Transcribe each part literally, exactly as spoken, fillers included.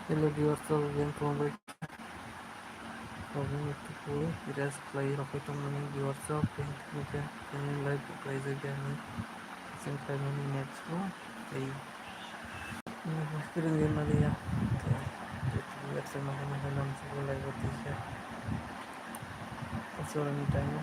Hello viewers, so again from my problem itu ku rest play rokoi tong mani viewers, so again tini ke tini live play jai gani sing kai mani match ko ei ini mas kirim gani ya. Viewers, so makai makai lam suku live tisa asal ni time.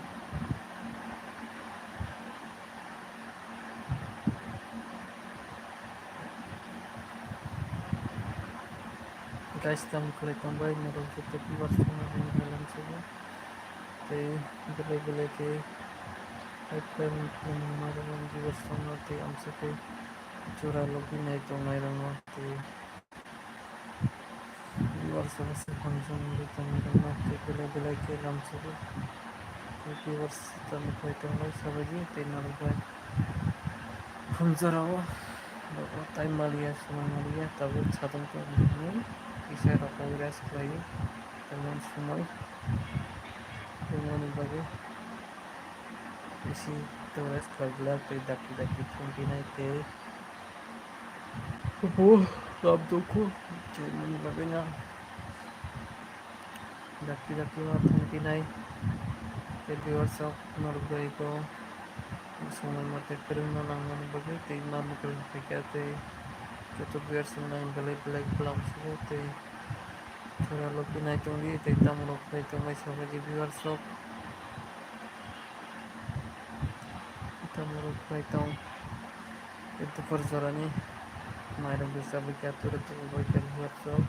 Guys, tamo khlai tongbai, norok joto viewers tongma hai hai lam sugo. Tei belai belai khe hai khlai mani viewers tongma tei amsa khe jora logi nai tongnai rokno tei viewers rok se hamjak wngwi tongwi rokno tei belai belai khe lam sugo. Tei viewers tamo khlai tongnai sabaidi tei norok bai. Khum jorao, o tai maliya, swmai maliya, tabuk satung tong hwnwi kisa rok rest khlai o, tei mani swmai tongmani bagwi bisi tei rest khlai glak tei dakti dakti thung pinai tei, o, lab dukhu, tei mani bagwi no. Dakti dakti ma thung pinai. Tei viewers rok norok bai bo swmai mate kwrwngno nangmani bagwi tei ma mwkhwrwng phaikha tei joto viewers rok nang belai belai bwlam sugo tei jora logi nai tongdi tei tamrok bai tongmai sabaidi viewers rok. Tamrok bai tong. Tei duphar jorani mairok bo chabwi kha, tere tere bai kha, viewers rok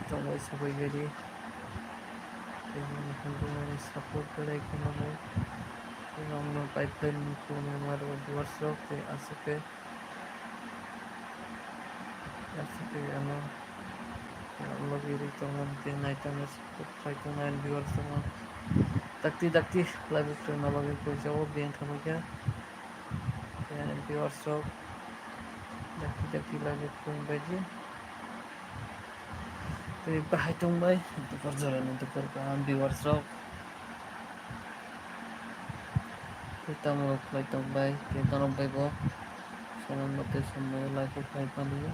tongbai sabai gari. Tei mani hwnwi mani support belai kheno bo. Tei rokno pipeline ni khulumwi mairok viewers rok tei aswk khe. Aswk khe ano logi ri tongmani tei naitokno support khai tongnai viewers rokno. Dakti dakti live stream no logi koi jabo biyang thangwi kha. Tei ani viewers rok dakti dakti live stream baidi. Tei bahai tongbai duphar jorani duphar kaham viewers rok. Tei tamo rok khlai tongbai tei norok bai bo somoi mate somoi live o khai paliya.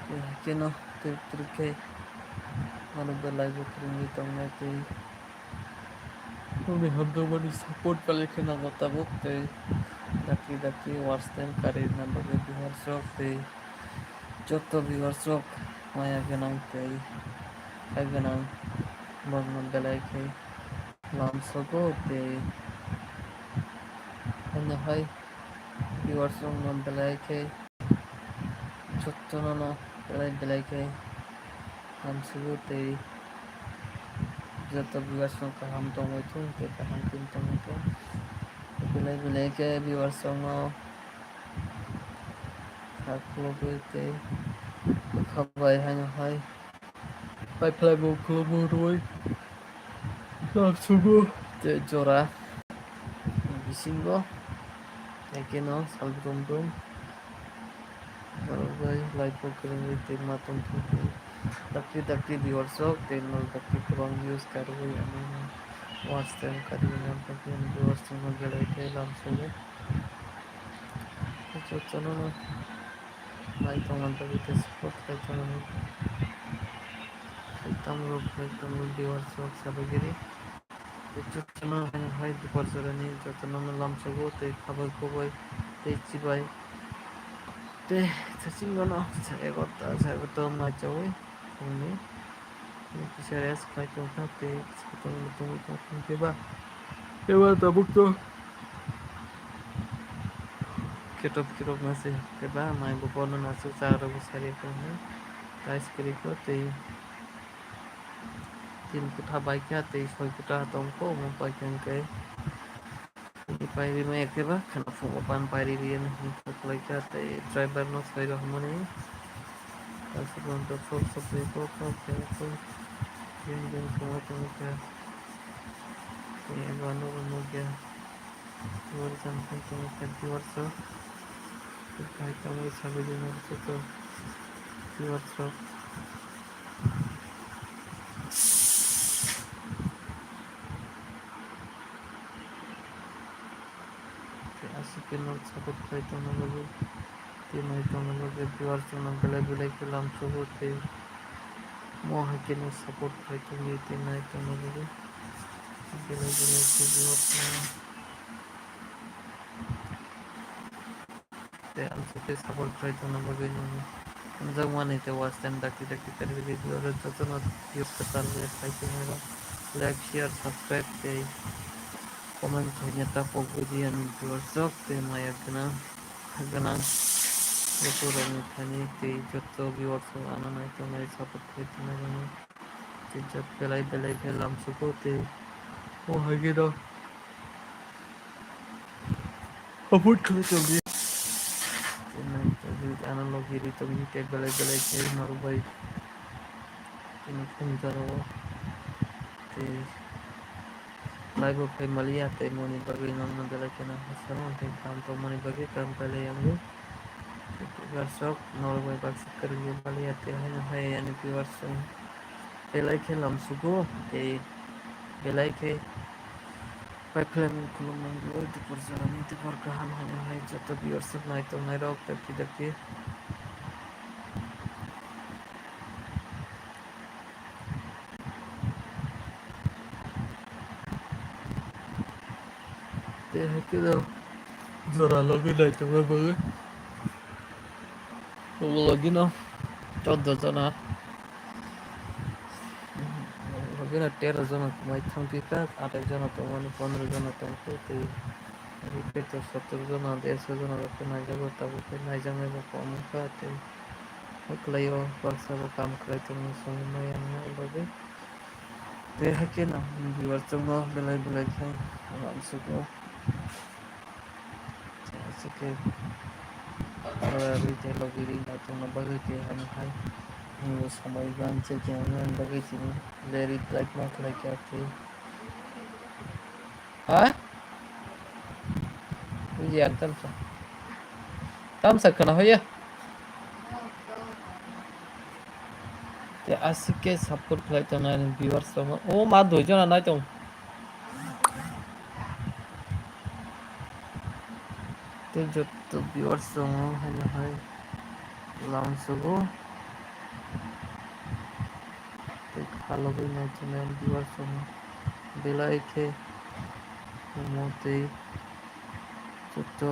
Tei haikhe no twrwk twrwk khe norok bai live o kwrwngwi tongnai tei. Nokni hamjakmani support belai khe nango tabuk tei dakti dakti watch time karwi rwna bagwi viewers rok tei joto viewers rok maya gwnang tei kha gwnang borokno belai khe lam sogo tei haino hai viewers rokno belai khe. Jotono no belai belai khe hamsugo tei joto viewers no kaham tongwi thung tei kaham tini tongwi thung. Belai belai khe viewers rok no kha khulugwi tei bwkha bai haino hai. Pai phlai bo khulumung rwui lam sugo tei jora bisingo haikhe no sal brum brum norok bai live o kwrwngwi tei ma tongthung tei dakti dakti viewers rok tei norok dakti kwbang views karwi ano watch time karwi manthogo viewers rok no belai khe lam sugo. Jotono no. Nai tongmani bagwi tei support khai tongmani. Hai tamrok, hai tamrok viewers rok sabai giri. Tei jotono hai hai duphar jorani jotono no lamsogo tei khabai khoboi tei chibai. Tei sachingono sa egarota sa egarota mai chawi phungni. Kisa rest khai tongkha tei satung tongwi tongkha khe ba. Khe ba tabuk to. Khetop khetop ma se khe ba mai bo bono nasu cha rok bo sari kho hwnwi. Tais kwrwi kho tei tin kutha bai kha tei soi kutha tong kho omo bai khe hwnkhe. Pairi maya khe ba kheno phungo pan pairi riya hwnwi khe kwlai kha tei driver no soi rw hwnmani. Aswk gonto phor sopri kok kok khe kok. Jeng jeng tongwi tongwi kha. Tei abo ano bo nukya. Abo jang phai tongwi kha viewers rok. Tei pai tongwi sabai di norok joto viewers rok. Tei aswk khe norok support khlai tongna bagwi. Tei nai tongna bagwi viewers rokno belai belai khe lamsogo tei mo hai kheno support khai tongdi tei nai tongna bagwi belai belai khe viewers rokno tei ang se tei support khai tongna bagwi nini wngjakmani tei watch time dakti dakti kari video rok jotono views kwtal khe khai tongnairok like, share, subscribe tei comment khaina ta pogwi di ani viewers rok tei maya gwnang. Gwnang lukurokni thani tei joto viewers rok ano nai tongnai support khlai tongnai rokno tei jat belai belai khe lamsugo tei o hai kheno support khlai tongdi. Tei nai tongdi ano logi ri tongdi tei belai belai khe norok bai tini phunukjak rogo tei. Live o phai maliya tei moni bagwi nokno belai kheno hasaro, hwnkhe kaham tongmani bagwi kaham pailai yango. Viewers rok norok bai baksa kwrwngwi maliya tei haino hai ani viewers rok belai khe lamsugo tei belai khe pai phlai mung khulumung o dupor jorani dupor kaham haino hai joto viewers rok nai tongnai rok dakti dakti. Tei hai kheno jora logi naitongma bagwi logi no chordo jona logi no tero jona mai thangpikha, athai jona tongmani pondro jona tongkha tei. Ri khe to sottor jona, derso jona rok khe naijago, tabuk khe naijaknai bo kom wngkha, tei haklai o baksa bo kam khlai tongmani songwi maya wngna bagwi. Tei hakhe no viewers rokno belai belai khe lamsugo. Tei aswk khe ora ri tei logi ri naitongna bagwi tei ani hai nini samai gan se tongna bagwi tini leri like ma khlai kha tei. Ha? Bujiya, tamsa. Tamsa khwna hoya. Te aswk khe support khlai tongnai ani viewers rok. O ma dui jona nai tong. Te jotto viewers rok haino hai lamsugo. Tei kha logwi nai tongnai ani viewers rok belai khe omo tei joto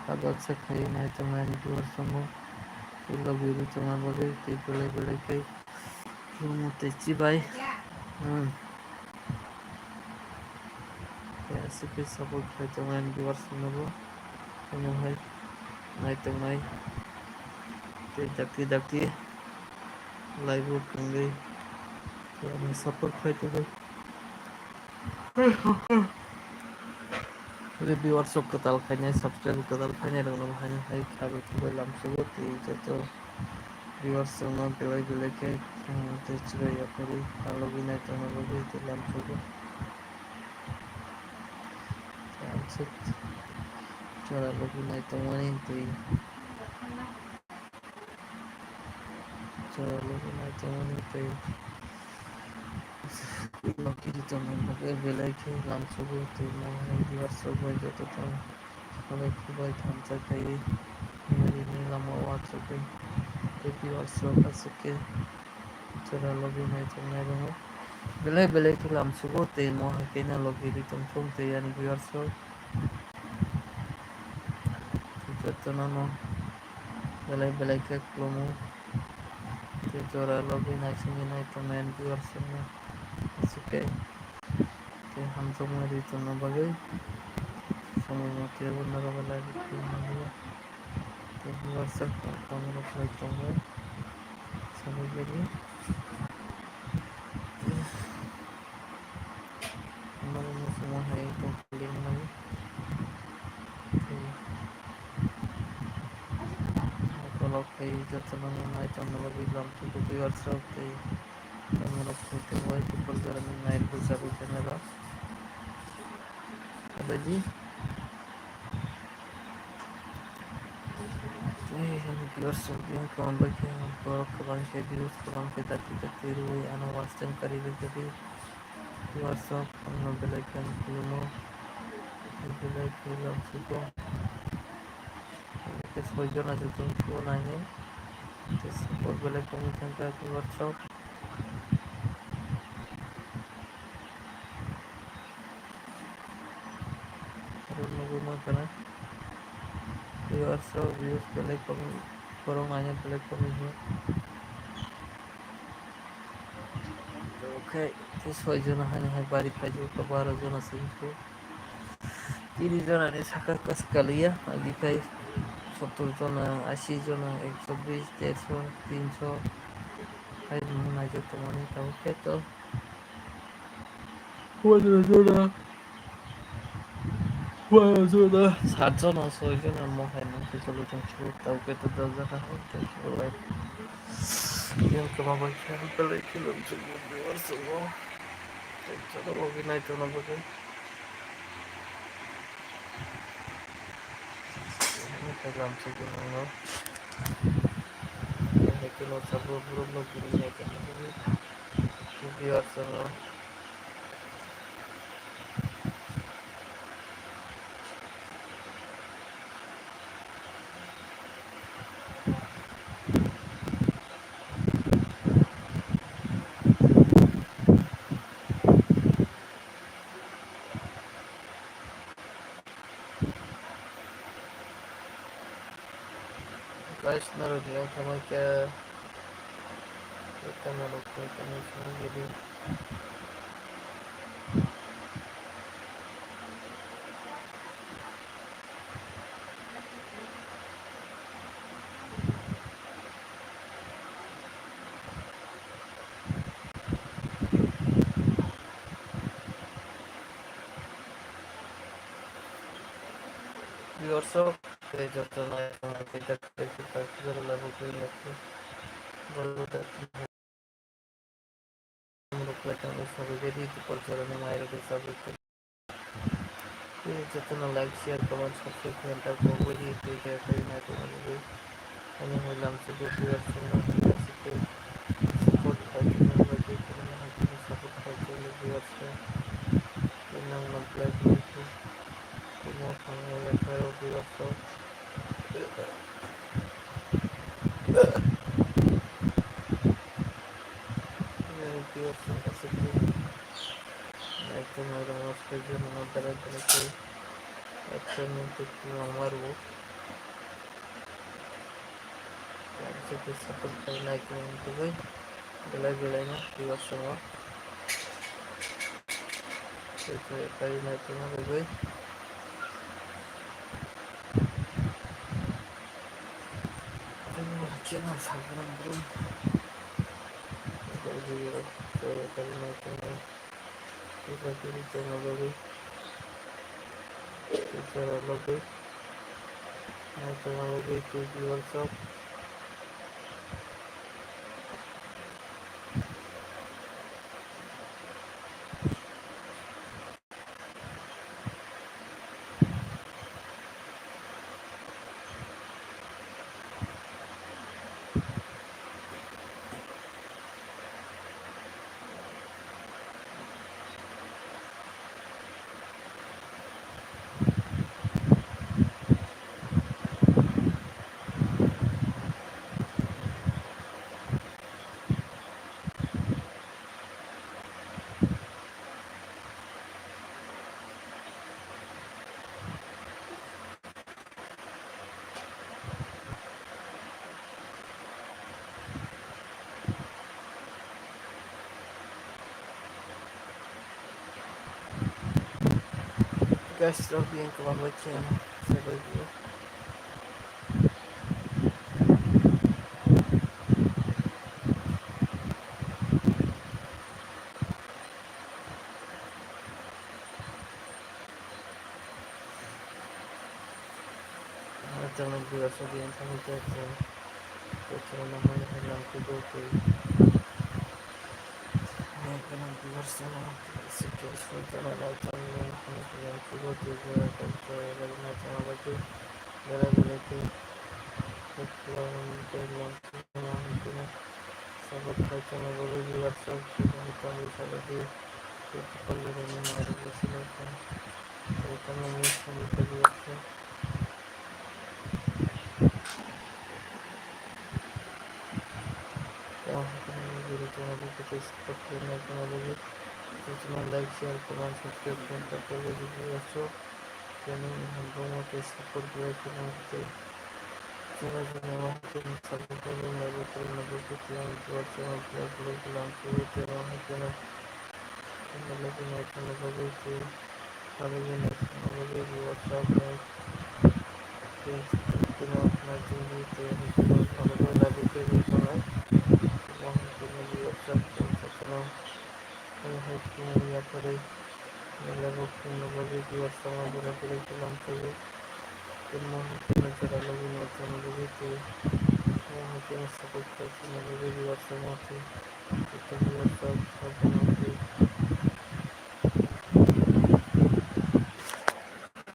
kha baksa khai nai tongnai ani viewers rok tei logi ri tongna bagwi tei belai belai khe khulumung tei chibai. Hmm. Tei aswk khe support khlai tongnai ani viewers rokno bo omo hai nai tongnai tei dakti dakti live o kwrwngwi tei ani support khlai tongwi. Tei viewers rok kwtal khainai, subscribe kwtal khainai rokno bo haino hai kha bai khe bai lamsugo tei joto viewers rokno belai belai khe, hmm, tei chibai yaphari kha logwi nai tongna bagwi tei lamsugo. Tei ang se chwla logwi nai tongmani tei chwla logwi nai tongmani tei logi ri tongmani bagwi belai khe lamsugo tei mo hai viewers rok bai joto tong. Sabai khubai thansa khai ri himari ni lama o achugwi tei viewers rok aswk khe jora logi nai tongnai rwngo. Belai belai khe lamsugo tei mo hai khe no logi ri tongthung tei ani viewers rok jotono no belai belai khe khulumo tei jora logi nai singwi nai tongnai ani viewers rok no aswk khe. Tei hamjakma ri tongna bagwi samung no tei bo norok bai like khe manya. Tei viewers rok tongmani khlai tongo. Sabai bagwi mani muchungma hai tongthokma. Tei ukolog khe jotono nai tongna bagwi lamsugo viewers rok tei. Tongmani photo bai kupor jorani nai bujago camera. Abaidi. Tei ani viewers rok yang kwbang bai khe borok kwbang khe views kwbang khe dakti dakti rwui ano watch time kari rwgwi viewers rok ano belai khe ang khulumo. Belai khe lamsugo. Tei soi jona se chwng phuru nainai. Tei support belai kongwi thangkha viewers rok. Oro nugwi mankha na. Viewers rok views belai kongwi, borok nainai belai kongwi se. Oke, tei soi jona haino hai bari phaijak, baro jona se hinkhe. Tini jona ni saka kas kaliya, agi phai sottor jona, ashi jona, ekso bish, derso, tinso, hai rok naijak tongmani tabuk khe to. Pondro jona, pondro jona, sat jona, soi jona, mo hai nang khe cholo chong cholo, tabuk khe to dol jona, hai khe cholo lai. Yang kema bai khe, ang belai khe lom chong mo, viewers rok mo. Tei cholo, ogi nai tongna bagwi. Instagram se khe nangno. Hai khe no sabo borok no guri nai khe nangwi. Viewers no. Guys, norok ni ang tamo khe, khe tamo rok khe tamo song gidi. Viewers rok, tei joto nai tongmani khe tak khe tak jora labo khe yakhe. Borok tak rok lai tongmani sabai khe di, di por jora ni mai rok khe sabai khe. Tei joto no like, share, comment, subscribe khe tak bo di, tei khe khe nai tongmani khe. Ani hai lam se bo viewers rok no khe support khai tongmani bagwi khe nang hai khe support khai tongmani viewers rok. Tei nang no black mai khe. Tei nang thangmani viewers rok. Viewers rok aswk khe nai tongmani rok no soi khe nang no belai belai khe excitement tei kwbangma rwo. Tei aswk khe support khai nai tongmani bagwi belai belai no viewers rok no. Tei khe kai nai tongna bagwi. Tei bo khe nang sakhe nang bro. Tei bo khe nang tongna bagwi. Tei jora logwi. Nai tongna bagwi tei viewers rok. Guys, rok yang kwbangma khe sabai di. Sabo khai tongna bagwi viewers rok, tei tongwi saladi, tei tei kok ni rwngmani narwk bwswk nai kha, tei tamo mui samwi kha viewers rok. tei support khlaina bagwi jotono like, share, comment, subscribe khlaina bagwi viewers rok channel ni hamjakma tei support khlai phano tei chini jora o tei support khlaina bagwi tei ang viewers rok khlai khlai khlai ang tei ang tei